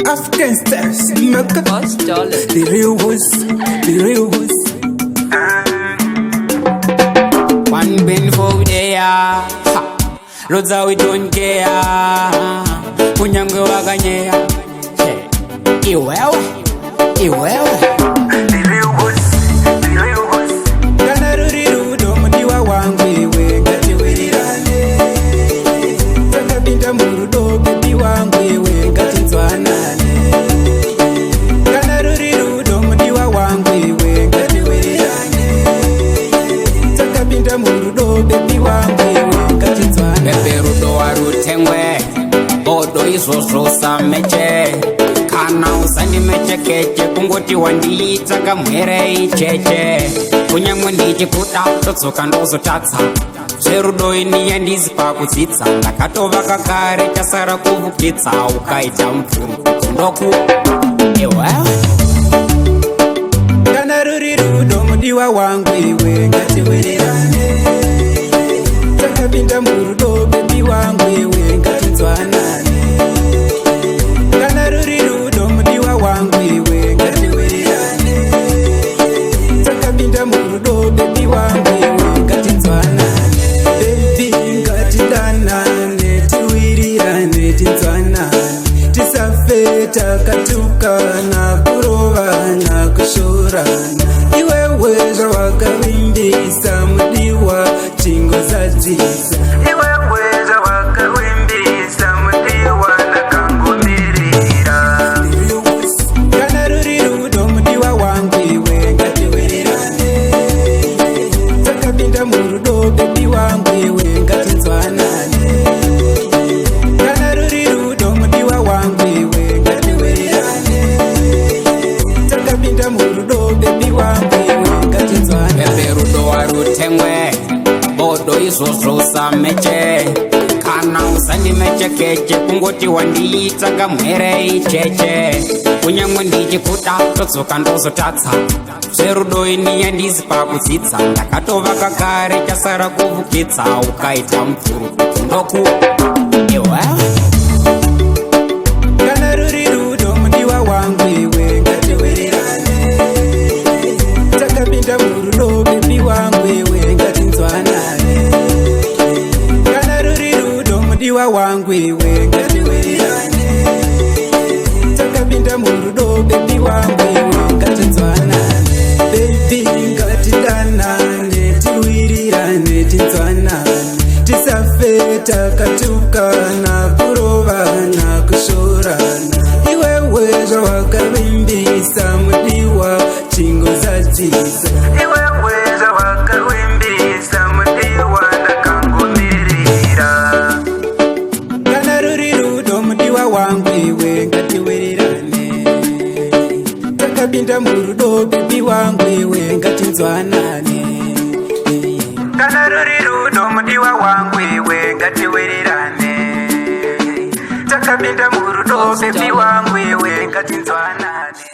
African stars, Mecca. Boss Dollar. The real ones, the real ones. One bin for there. Ha. Roads we don't care. Kunyangwe wakanyeya. Hey. Iwewe. Iwewe. The real ones, the real ones. Kana ruri rudo mudiwa wangu iwe ngatiwirirane. Takapinda murudo baby wangu iwe ngatinzwanane. Kana ruri rudo mudiwa wangu iwe ngatiwirirane. Takapinda murudo baby wangu iwe ngatinzwanane. Baby rudo warutengwe. Bodo izvozvo usameche. Kana usandimechekeche kungoti wandiita kamwere icheche. Kunyangwe ndichikuda todzoka ndozotadza. Zverudo ini handizi pakudzidza ndakatovaka kare chasara kuvukitsa ukaita mupfuru ndoku iwewe. Kana ruri rudo mudiwa wangu iwe ngatiwirirane. Takapinda murudo baby wangu iwe ngatinzwanane. Kana ruri rudo mudiwa wangu iwe ngatiwirirane. Takapinda murudo baby wangu iwe ngatinzwanane. Baby, ngatidanane, tiwirirane, tinzwanane. Tisafe takatukana, kurovana, kushorana. Iwewe zvawakavimbisa mudiwa, chingozadzisa. Iwewe zvawakavimbisa mudiwa, ndakangomirira. Kana ruri rudo mudiwa wangu iwe ngatiwirirane. Takapinda murudo baby wangu iwe ngatinzwanane. Kana ruri rudo mudiwa wangu iwe ngatiwirirane. Takapinda murudo baby wangu iwe ngatinzwanane. Baby, rudo warutengwe, bodo izvozvo usameche. Kana usandimechekeche kungoti wandiita kamwere icheche. Kunyangwe ndichikuda todzoka ndozotadza. Zverudo ini handizi pakudzidza ndakatovaka kare chasara kuvukitsa ukaita mupfuru ndoku iwewe. Kana ruri rudo mudiwa wangu iwe ngatiwirirane. Takapinda murudo baby wangu iwe ngatinzwanane. Kana ruri rudo mudiwa wangu iwe ngatiwirirane. Takapinda murudo baby wangu iwe ngatinzwanane. Baby, ngatidanane, tiwirirane, tinzwanane. Tisafe takatukana, kurovana, kushorana. Iwewe zvawakavimbisa mudiwa, chingozadzisa. Iwewe zvawakavimbisa mudiwa, ndakangomirira. Kana ruri rudo mudiwa wangu iwe ngatiwirirane. Takapinda murudo baby wangu iwe ngatinzwanane. Kana ruri rudo mudiwa wangu iwe ngatiwirirane. Takapinda murudo baby wangu iwe ngatinzwanane.